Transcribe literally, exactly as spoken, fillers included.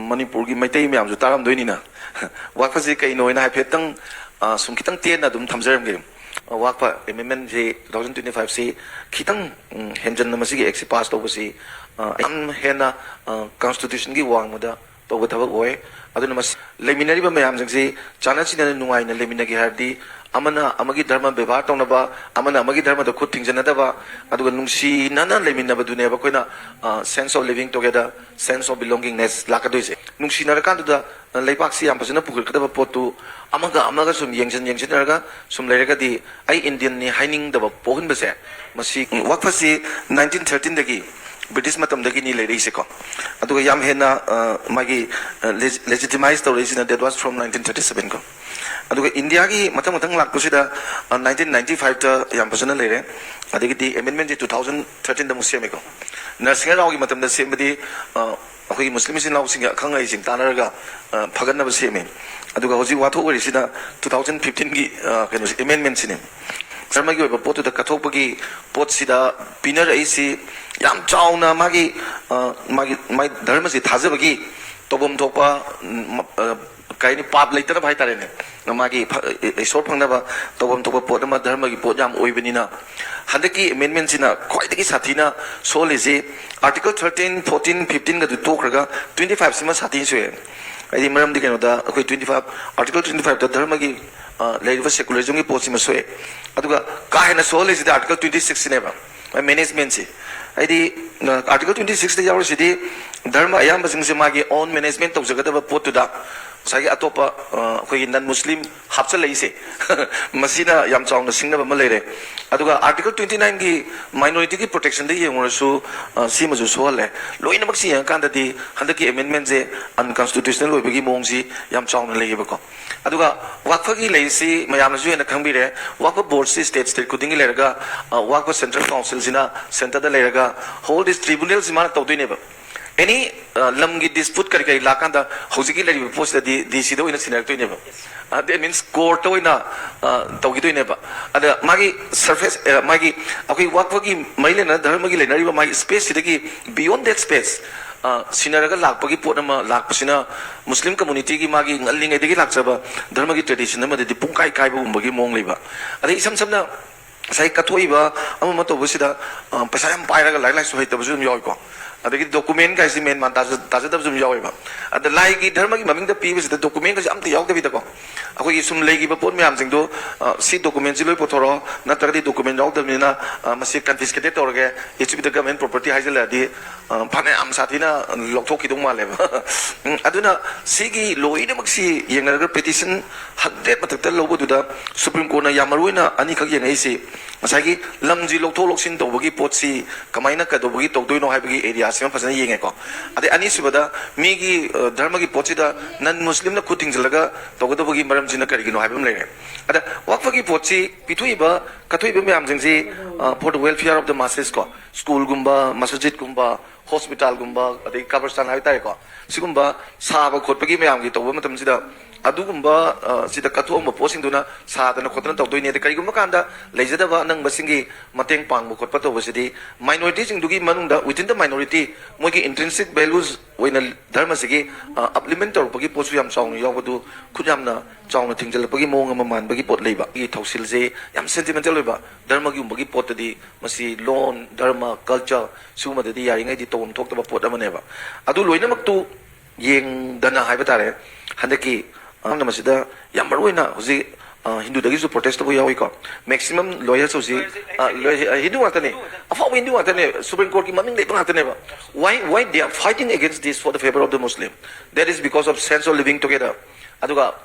ꯃꯅꯤꯄꯨꯔꯒꯤ ꯃꯩꯇꯩ ꯃꯌꯥꯝꯁꯨ ꯇꯥꯔꯝꯗꯣꯏꯅꯤꯅ ꯋꯥꯛꯐꯁꯤ ꯀꯩꯅꯣ ꯍꯥꯏꯅ ꯍꯥꯏꯐꯦꯠꯇꯪ, ꯑ, ꯁꯨꯝ ꯈꯤꯇꯪ ꯇꯦꯟꯅ ꯑꯗꯨꯝ ꯊꯝꯖꯔꯝꯒꯦ꯫ ꯑ, ꯋꯥꯛꯐ ꯑꯦꯃꯦꯟꯃꯦꯟꯁꯤ ꯇꯨ ꯊꯥꯎꯖꯟ ꯇ꯭ꯋꯦꯟꯇꯤ ꯐꯥꯏꯚꯁꯤ ꯈꯤꯇꯪ, ꯎꯝ, ꯍꯦꯟꯖꯟꯅ ꯃꯁꯤꯒꯤ ꯑꯦꯛꯁꯤ ꯄꯥꯁ ꯇꯧꯕꯁꯤ, ꯑ, ꯌꯥꯝ ꯍꯦꯟꯅ, ꯑ, ꯀꯟꯁꯇꯤꯇ꯭ꯌꯨꯁꯟꯒꯤ ꯋꯥꯡꯃꯗ ꯇꯧꯕ ꯊꯕꯛ ꯑꯣꯏ꯫ ꯑꯗꯨꯅ ꯃꯁꯤ ꯂꯩꯃꯤꯟꯅꯔꯤꯕ ꯃꯌꯥꯝꯁꯤꯡꯁꯤ ꯆꯥꯟꯅ ꯆꯤꯟꯅꯅ ꯅꯨꯡꯉꯥꯏꯅ ꯂꯩꯃꯤꯟꯅꯒꯦ ꯍꯥꯏꯔꯗꯤ ꯑꯃꯅ ꯑꯃꯒꯤ ꯙꯔꯃ ꯕꯦꯕꯥꯔ ꯇꯧꯅꯕ, ꯑꯃꯅ ꯑꯃꯒꯤ ꯙꯔꯃꯗ ꯈꯨꯠ ꯊꯤꯡꯖꯤꯟꯅꯗꯕ, ꯑꯗꯨꯒ ꯅꯨꯡꯁꯤꯅꯅ ꯂꯩꯃꯤꯟꯅꯕꯗꯨꯅꯦꯕ ꯑꯩꯈꯣꯏꯅ, ꯑ, sense of living together, sense of belongingness ꯂꯥꯛꯀꯗꯣꯏꯁꯦ꯫ ꯅꯨꯡꯁꯤꯅꯔꯀꯥꯟꯗꯨꯗ, ꯑ, ꯂꯩꯕꯥꯛꯁꯤ ꯌꯥꯝ ꯐꯖꯅ ꯄꯨꯈꯠꯀꯗꯕ ꯄꯣꯠꯇꯨ ꯑꯃꯒ ꯑꯃꯒ ꯁꯨꯝ ꯌꯦꯡꯁꯤꯟ ꯌꯦꯡꯁꯤꯟꯅꯔꯒ ꯁꯨꯝ ꯂꯩꯔꯒꯗꯤ ꯑꯩ ꯏꯟꯗꯤꯌꯟꯅꯤ ꯍꯥꯏꯅꯤꯡꯗꯕ ꯄꯣꯛꯍꯟꯕꯁꯦ, ꯃꯁꯤ, ꯎꯝ, ꯋꯥꯛꯐꯁꯤ ꯅꯥꯏꯟꯇꯤꯟ ꯊꯥꯔꯇꯤꯟꯗꯒꯤ, ꯕ꯭ꯔꯤꯇꯤꯁ ꯃꯇꯝꯗꯒꯤꯅꯤ ꯂꯩꯔꯛꯏꯁꯦꯀꯣ꯫ ꯑꯗꯨꯒ ꯌꯥꯝ ꯍꯦꯟꯅ, ꯑ, ꯃꯥꯒꯤ, ꯑ, lazy-, ꯂꯦꯖꯤꯇꯤꯃꯥꯏꯁ ꯇꯧꯔꯛꯏꯁꯤꯅ that was from nineteen thirty seven ꯀꯣ꯫ ꯑꯗꯨꯒ ꯏꯟꯗꯤꯌꯥꯒꯤ ꯃꯊꯪ ꯃꯊꯪ ꯂꯥꯛꯄꯁꯤꯗ, ꯑ, ꯅꯥꯏꯟꯇꯤꯟ ꯅꯥꯏꯟꯇꯤ ꯐꯥꯏꯚꯇ ꯌꯥꯝ ꯐꯖꯅ ꯂꯩꯔꯦ꯫ ꯑꯗꯒꯤꯗꯤ ꯑꯦꯃꯦꯟꯃꯦꯟꯁꯤ ꯇꯨ ꯊꯥꯎꯖꯟ ꯊꯥꯔꯇꯤꯟꯗ ꯑꯃꯨꯛ ꯁꯦꯝꯃꯦꯀꯣ꯫ ꯅꯔꯁꯤꯡꯍ ꯔꯥꯎꯒꯤ ꯃꯇꯝꯗ ꯁꯦꯝꯕꯗꯤ, ꯑ, ꯑꯩꯈꯣꯏꯒꯤ ꯃꯨꯁꯂꯤꯝ ꯏꯆꯤꯟ ꯏꯅꯥꯎꯁꯤꯡꯒ ꯑꯈꯪ ꯑꯍꯩꯁꯤꯡ ꯇꯥꯟꯅꯔꯒ, ꯑ, ꯐꯒꯠꯅꯕ ꯁꯦꯝꯃꯦ꯫ ꯑꯗꯨꯒ ꯍꯧꯖꯤꯛ ꯋꯥꯊꯣꯛ ꯑꯣꯏꯔꯤꯁꯤꯅ ꯇꯨ ꯊꯥꯎꯖꯟ ꯐꯤꯐꯇꯤꯟꯒꯤ, ꯑ, ꯀꯩꯅꯣꯁꯦ, ꯑꯦꯃꯦꯟꯃꯦꯟꯁꯤꯅꯦ꯫ ꯙꯔꯃꯒꯤ ꯑꯣꯏꯕ ꯄꯣꯠꯇꯨꯗ ꯀꯠꯊꯣꯛꯄꯒꯤ ꯄꯣꯠꯁꯤꯗ ꯄꯤꯅꯔꯛꯏꯁꯤ ꯌꯥꯝ ꯆꯥꯎꯅ ꯃꯥꯒꯤ, ꯑ, ꯃꯥꯒꯤ, ꯃꯥꯒꯤ ꯙꯔꯃꯁꯤ ꯊꯥꯖꯕꯒꯤ ꯇꯧꯐꯝ ꯊꯣꯛꯄ, ꯎꯝ, ꯑ, ꯀꯩ ꯍꯥꯏꯅꯤ, ꯄꯥꯞ ꯂꯩꯇꯅꯕ ꯍꯥꯏꯇꯥꯔꯦꯅꯦ, ꯃꯥꯒꯤ ꯐ-, ꯏꯁꯣꯔ ꯐꯪꯅꯕ ꯇꯧꯐꯝ ꯊꯣꯛꯄ ꯄꯣꯠ ꯑꯃ, ꯙꯔꯃꯒꯤ ꯄꯣꯠ ꯌꯥꯝ ꯑꯣꯏꯕꯅꯤꯅ꯫ ꯍꯟꯗꯛꯀꯤ ꯑꯦꯃꯦꯟꯃꯦꯟꯁꯤꯅ ꯈ꯭ꯋꯥꯏꯗꯒꯤ ꯁꯥꯊꯤꯅ ꯁꯣꯛꯍꯜꯂꯤꯁꯤ ꯑꯥꯔꯇꯤꯀꯜ ꯊꯥꯔꯇꯤꯟ, ꯐꯣꯔꯇꯤꯟ, ꯐꯤꯐꯇꯤꯟꯒꯗꯨ ꯇꯣꯛꯈ꯭ꯔꯒ ꯇ꯭ꯋꯦꯟꯇꯤ ꯐꯥꯏꯚꯁꯤꯃ ꯁꯥꯊꯤꯅ ꯁꯣꯛꯑꯦ꯫ ꯍꯥꯏꯗꯤ ꯃꯔꯝꯗꯤ ꯀꯩꯅꯣꯗ ꯑꯩꯈꯣꯏ ꯇ꯭ꯋꯦꯟꯇꯤ ꯐꯥꯏꯚ, ꯑꯥꯔꯇꯤꯀꯜ ꯇ꯭ꯋꯦꯟꯇꯤ ꯐꯥꯏꯚꯇ ꯙꯔꯃꯒꯤ, ꯑ, ꯂꯩꯔꯤꯕ ꯁꯦꯀꯨꯂꯔꯤꯖꯝꯒꯤ ꯄꯣꯠꯁꯤꯃ ꯁꯣꯛꯑꯦ꯫ ꯑꯗꯨꯒ ꯀꯥ ꯍꯦꯟꯅ ꯁꯣꯛꯍꯜꯂꯤꯁꯤꯗꯤ ꯑꯥꯔꯇꯤꯀꯜ ꯇ꯭ꯋꯦꯟꯇꯤ ꯁꯤꯛꯁꯁꯤꯅꯦꯕ, ꯃꯦꯅꯦꯖꯃꯦꯟꯁꯤ꯫ ꯍꯥꯏꯗꯤ, ꯑ, ꯑꯥꯔꯇꯤꯀꯜ ꯇ꯭ꯋꯦꯟꯇꯤ ꯁꯤꯛꯁꯇ ꯌꯥꯎꯔꯤꯁꯤꯗꯤ ꯙꯔꯃ ꯑꯌꯥꯝꯕꯁꯤꯡꯁꯦ ꯃꯥꯒꯤ ꯑꯣꯟ ꯃꯦꯅꯦꯖꯃꯦꯟ ꯇꯧꯖꯒꯗꯕ ꯄꯣꯠꯇꯨꯗ ꯉꯁꯥꯏꯒꯤ ꯑꯇꯣꯞꯄ, ꯑ, ꯑꯩꯈꯣꯏꯒꯤ ꯅꯟ ꯃꯨꯁꯂꯤꯝ ꯍꯥꯞꯆꯜꯂꯛꯏꯁꯦ ꯃꯁꯤꯅ ꯌꯥꯝ ꯆꯥꯎꯅ ꯁꯤꯡꯅꯕ ꯑꯃ ꯂꯩꯔꯦ꯫ ꯑꯗꯨꯒ ꯑꯥꯔꯇꯤꯀꯜ ꯇ꯭ꯋꯦꯟꯇꯤ ꯅꯥꯏꯟꯒꯤ ꯃꯥꯏꯅꯣꯔꯤꯇꯤꯒꯤ ꯄ꯭ꯔꯣꯇꯦꯛꯁꯟꯗ ꯌꯦꯡꯉꯨꯔꯁꯨ, ꯑ, ꯁꯤꯃꯁꯨ ꯁꯣꯛꯍꯜꯂꯦ꯫ ꯂꯣꯏꯅꯃꯛꯁꯤ ꯌꯦꯡꯉꯀꯥꯟꯗꯗꯤ ꯍꯟꯗꯛꯀꯤ ꯑꯦꯃꯦꯟꯃꯦꯟꯁꯦ ꯑꯟꯀꯟꯁꯇꯤꯇ꯭ꯌꯨꯁꯅꯦꯜ ꯑꯣꯏꯕꯒꯤ ꯃꯑꯣꯡꯁꯤ ꯌꯥꯝ ꯆꯥꯎꯅ ꯂꯩꯌꯦꯕꯀꯣ꯫ ꯑꯗꯨꯒ ꯋꯥꯛꯐꯒꯤ ꯂꯩꯔꯤꯁꯤ ꯃꯌꯥꯝꯅꯁꯨ ꯍꯦꯟꯅ ꯈꯪꯕꯤꯔꯦ꯫ ꯋꯥꯛꯐ ꯕꯣꯔꯗꯁꯤ ꯁ꯭ꯇꯦꯠ ꯁ꯭ꯇꯦꯠ ꯈꯨꯗꯤꯡꯒꯤ ꯂꯩꯔꯒ, ꯑ, ꯋꯥꯛꯐ ꯁꯦꯟꯇ꯭ꯔꯦꯜ ꯀꯥꯎꯟꯁꯤꯜꯁꯤꯅ ꯁꯦꯟꯇꯔꯗ ꯂꯩꯔꯒ ꯍꯣꯜ ꯗꯤꯁ ꯇ꯭ꯔꯤꯕꯨꯅꯦꯜꯁꯤ ꯃꯥꯅ ꯇꯧꯗꯣꯏꯅꯦꯕ꯫ ꯑꯦꯅꯤ, ꯑ, ꯂꯝꯒꯤ ꯗꯤꯁꯄ꯭ꯌꯨꯠ ꯀꯔꯤ ꯀꯔꯤ ꯂꯥꯛꯀꯥꯟꯗ ꯍꯧꯖꯤꯛꯀꯤ ꯂꯩꯔꯤꯕ ꯄꯣꯠꯁꯤꯗꯗꯤ ꯗꯤ ꯁꯤꯗ ꯑꯣꯏꯅ ꯁꯤꯟꯅꯔꯛꯇꯣꯏꯅꯦꯕ꯫ ꯑ, that means ꯀꯣꯔꯠꯇ ꯑꯣꯏꯅ, ꯑ, ꯇꯧꯈꯤꯗꯣꯏꯅꯦꯕ꯫ ꯑꯗ ꯃꯥꯒꯤ ꯁꯔꯐꯦꯁ, ꯑ, ꯃꯥꯒꯤ ꯑꯩꯈꯣꯏ ꯋꯥꯛꯐꯒꯤ ꯃꯔꯤ ꯂꯩꯅꯅ ꯙꯔꯃꯒꯤ ꯂꯩꯅꯔꯤꯕ ꯃꯥꯒꯤ ꯁ꯭ꯄꯦꯁꯁꯤꯗꯒꯤ beyond that space, ꯑ, ꯁꯤꯟꯅꯔꯒ ꯂꯥꯛꯄꯒꯤ ꯄꯣꯠ ꯑꯃ ꯂꯥꯛꯄꯁꯤꯅ ꯃꯨꯁꯂꯤꯝ ꯀꯝꯃꯨꯅꯤꯇꯤꯒꯤ ꯃꯥꯒꯤ ꯉꯜꯂꯤꯉꯩꯗꯒꯤ ꯂꯥꯛꯆꯕ ꯙꯔꯃꯒꯤ ꯇ꯭ꯔꯦꯗꯤꯁꯟ ꯑꯃꯗꯗꯤ ꯄꯨꯡꯀꯥꯏ ꯀꯥꯏꯕꯒꯨꯝꯕꯒꯤ ꯃꯑꯣꯡ ꯂꯩꯕ꯫ ꯑꯗꯩ ꯏꯁꯝ ꯁꯝꯅ ꯉꯁꯥꯏ ꯀꯠꯊꯣꯛꯏꯕ ꯑꯃ ꯑꯃ ꯇꯧꯕꯁꯤꯗ, ꯑ, ꯄꯩꯁꯥ ꯌꯥꯝ ꯄꯥꯏꯔꯒ ꯂꯥꯏꯔꯤꯛ ꯂꯥꯏꯁꯨ ꯍꯩꯇꯕꯁꯨ ꯑꯗꯨꯝ ꯌꯥꯎꯏꯀꯣ꯫ ꯑꯗꯒꯤ ꯗꯣꯀꯨꯃꯦꯟ ꯀꯥꯏꯁꯤ ꯃꯦꯟ ꯃꯥꯟ ꯇꯥꯖ-, ꯇꯥꯖꯗꯕꯁꯨ ꯑꯗꯨꯝ ꯌꯥꯎꯋꯦꯕ꯫ ꯑꯗ ꯂꯥꯏꯒꯤ ꯙꯔꯃꯒꯤ ꯃꯃꯤꯡꯗ ꯄꯤꯕꯁꯤꯗ ꯗꯣꯀꯨꯃꯦꯟꯒꯁꯦ ꯑꯝꯇ ꯌꯥꯎꯗꯕꯤꯗꯀꯣ, ꯑꯩꯈꯣꯏꯒꯤ ꯁꯨꯝ ꯂꯩꯈꯤꯕ ꯄꯣꯠ ꯃꯌꯥꯝꯁꯤꯡꯗꯣ, ꯑ, ꯁꯤ ꯗꯣꯀꯨꯃꯦꯟꯁꯤ ꯂꯣꯏ ꯄꯨꯊꯣꯔꯛꯑꯣ, ꯅꯠꯇ꯭ꯔꯒꯗꯤ ꯗꯣꯀꯨꯃꯦꯟ ꯌꯥꯎꯗꯕꯅꯤꯅ, ꯑ, ꯃꯁꯤ ꯀꯟꯐꯤꯁꯀꯦꯇꯦꯠ ꯇꯧꯔꯒꯦ, it should be the government property ꯍꯥꯏꯖꯤꯜꯂꯛꯑꯗꯤ, ꯑ, ꯐꯅꯌꯥꯝ ꯁꯥꯊꯤꯅ ꯂꯧꯊꯣꯛꯈꯤꯗꯧ ꯃꯥꯜꯂꯦꯕ꯫ ꯎꯝ, ꯑꯗꯨꯅ ꯁꯤꯒꯤ ꯂꯣꯏꯅꯃꯛꯁꯤ ꯌꯦꯡꯅꯔꯒ ꯄꯦꯇꯤꯁꯟ ꯍꯟꯗ꯭ꯔꯦꯠ ꯃꯊꯛꯇ ꯂꯧꯕꯗꯨꯗ ꯁꯨꯄ꯭ꯔꯤꯝ ꯀꯣꯔꯠꯅ ꯌꯥꯝ ꯃꯔꯨꯑꯣꯏꯅ ꯑꯅꯤꯈꯛ ꯌꯦꯡꯉꯛꯏꯁꯤ, ꯉꯁꯥꯏꯒꯤ ꯂꯝꯁꯤ ꯂꯧꯊꯣꯛ ꯂꯧꯁꯤꯟ ꯇꯧꯕꯒꯤ ꯄꯣꯠꯁꯤ ꯀꯃꯥꯏꯅ ꯀꯩꯗꯧꯕꯒꯤ ꯇꯧꯗꯣꯏꯅꯣ ꯍꯥꯏꯕꯒꯤ ꯑꯦꯔꯤꯌꯥꯁꯤꯃ ꯐꯖꯅ ꯌꯦꯡꯉꯦꯀꯣ꯫ ꯑꯗꯩ ꯑꯅꯤꯁꯨꯕꯗ ꯃꯤꯒꯤ, ꯑ, ꯙꯔꯃꯒꯤ ꯄꯣꯠꯁꯤꯗ ꯅꯟ ꯃꯨꯁꯂꯤꯝꯅ ꯈꯨꯠ ꯊꯤꯡꯖꯤꯜꯂꯒ ꯇꯧꯒꯗꯕꯒꯤ ꯃꯔꯝꯁꯤꯅ ꯀꯔꯤꯒꯤꯅꯣ ꯍꯥꯏꯕ ꯑꯃ ꯂꯩꯔꯦ꯫ ꯑꯗ ꯋꯛꯐꯒꯤ ꯄꯣꯠꯁꯤ ꯄꯤꯊꯣꯛꯏꯕ ꯀꯠꯊꯣꯛꯏꯕ ꯃꯌꯥꯝꯁꯤꯡꯁꯤ, ꯑ, for the welfare of the masses ꯀꯣ, ꯁ꯭ꯀꯨꯜꯒꯨꯝꯕ, ꯃꯁꯖꯤꯠꯀꯨꯝꯕ, ꯍꯣꯁꯄꯤꯇꯥꯜꯒꯨꯝꯕ, ꯑꯗꯩ ꯀꯕꯔꯁꯇꯥꯟ ꯍꯥꯏꯕ ꯇꯥꯔꯦꯀꯣ, ꯁꯤꯒꯨꯝꯕ ꯁꯥꯕ ꯈꯣꯠꯄꯒꯤ ꯃꯌꯥꯝꯒꯤ ꯇꯧꯕ ꯃꯇꯝꯁꯤꯗ ꯑꯗꯨꯒꯨꯝꯕ, ꯑ, ꯁꯤꯗ ꯀꯠꯊꯣꯛꯑꯝꯕ ꯄꯣꯠꯁꯤꯡꯗꯨꯅ ꯁꯥꯗꯅ ꯈꯣꯠꯇꯅ ꯇꯧꯗꯣꯏꯅꯦ꯫ ꯑꯗ ꯀꯔꯤꯒꯨꯝꯕ ꯀꯥꯟꯗ ꯂꯩꯖꯗꯕ ꯑꯅꯪꯕꯁꯤꯡꯒꯤ ꯃꯇꯦꯡ ꯄꯥꯡꯕ ꯈꯣꯠꯄ ꯇꯧꯕꯁꯤꯗꯤ ꯃꯥꯏꯅꯣꯔꯤꯇꯤꯁꯤꯡꯗꯨꯒꯤ ꯃꯅꯨꯡꯗ, within the minority, ꯃꯣꯏꯒꯤ intrinsic values ꯑꯣꯏꯅ ꯙꯔꯃꯁꯤꯒꯤ, ꯑ, upliftment ꯇꯧꯔꯛꯄꯒꯤ ꯄꯣꯠꯁꯨ ꯌꯥꯝ ꯆꯥꯎꯅ ꯌꯥꯎꯕꯗꯨ ꯈꯨꯠ ꯌꯥꯝꯅ ꯆꯥꯎꯅ ꯊꯤꯡꯖꯤꯜꯂꯛꯄꯒꯤ ꯃꯑꯣꯡ ꯑꯃ ꯃꯥꯟꯕꯒꯤ ꯄꯣꯠ ꯂꯩꯕ꯫ ꯑꯩꯒꯤ ꯊꯧꯁꯤꯜꯁꯦ ꯌꯥꯝ ꯁꯦꯟꯇꯤꯃꯦꯟꯇꯦꯜ ꯑꯣꯏꯕ, ꯙꯔꯃꯒꯨꯝꯕꯒꯤ ꯄꯣꯠꯇꯗꯤ ꯃꯁꯤ ꯂꯣꯟ, ꯙꯔꯃ, ꯀꯜꯆꯔ ꯁꯤꯒꯨꯝꯕꯗꯗꯤ ꯌꯥꯔꯤꯉꯩꯗꯤ ꯇꯧꯐꯝ ꯊꯣꯛꯇꯕ ꯄꯣꯠ ꯑꯃꯅꯦꯕ꯫ ꯑꯗꯨ ꯂꯣꯏꯅꯃꯛꯇꯨ ꯌꯦꯡꯗꯅ ꯍꯥꯏꯕ ꯇꯥꯔꯦ, ꯍꯟꯗꯛꯀꯤ ꯑꯉꯥꯡ ꯃꯁꯤꯗ ꯌꯥꯝ ꯃꯔꯨꯑꯣꯏꯅ ꯍꯧꯖꯤꯛ, ꯑ, ꯍꯤꯟꯗꯨꯗꯒꯤꯁꯨ ꯄ꯭ꯔꯣꯇꯦꯁ ꯇꯧꯕ ꯌꯥꯎꯏꯀꯣ꯫ ꯃꯦꯛꯁꯤꯃꯝ ꯂꯣꯌꯔꯁ ꯍꯧꯖꯤꯛ, ꯑ, ꯂꯣꯌꯔ, ꯑ, ꯍꯤꯟꯗꯨ ꯉꯥꯛꯇꯅꯦ, ꯑꯐꯥꯎꯕ ꯍꯤꯟꯗꯨ ꯉꯥꯛꯇꯅꯦ, ꯁꯨꯄ꯭ꯔꯤꯝ ꯀꯣꯔꯠꯀꯤ ꯃꯃꯤꯡ ꯂꯩꯕ ꯉꯥꯛꯇꯅꯦꯕ꯫ Why, why they are fighting against this for the favor of the Muslim? That is because of sense of living together. ꯑꯗꯨꯒ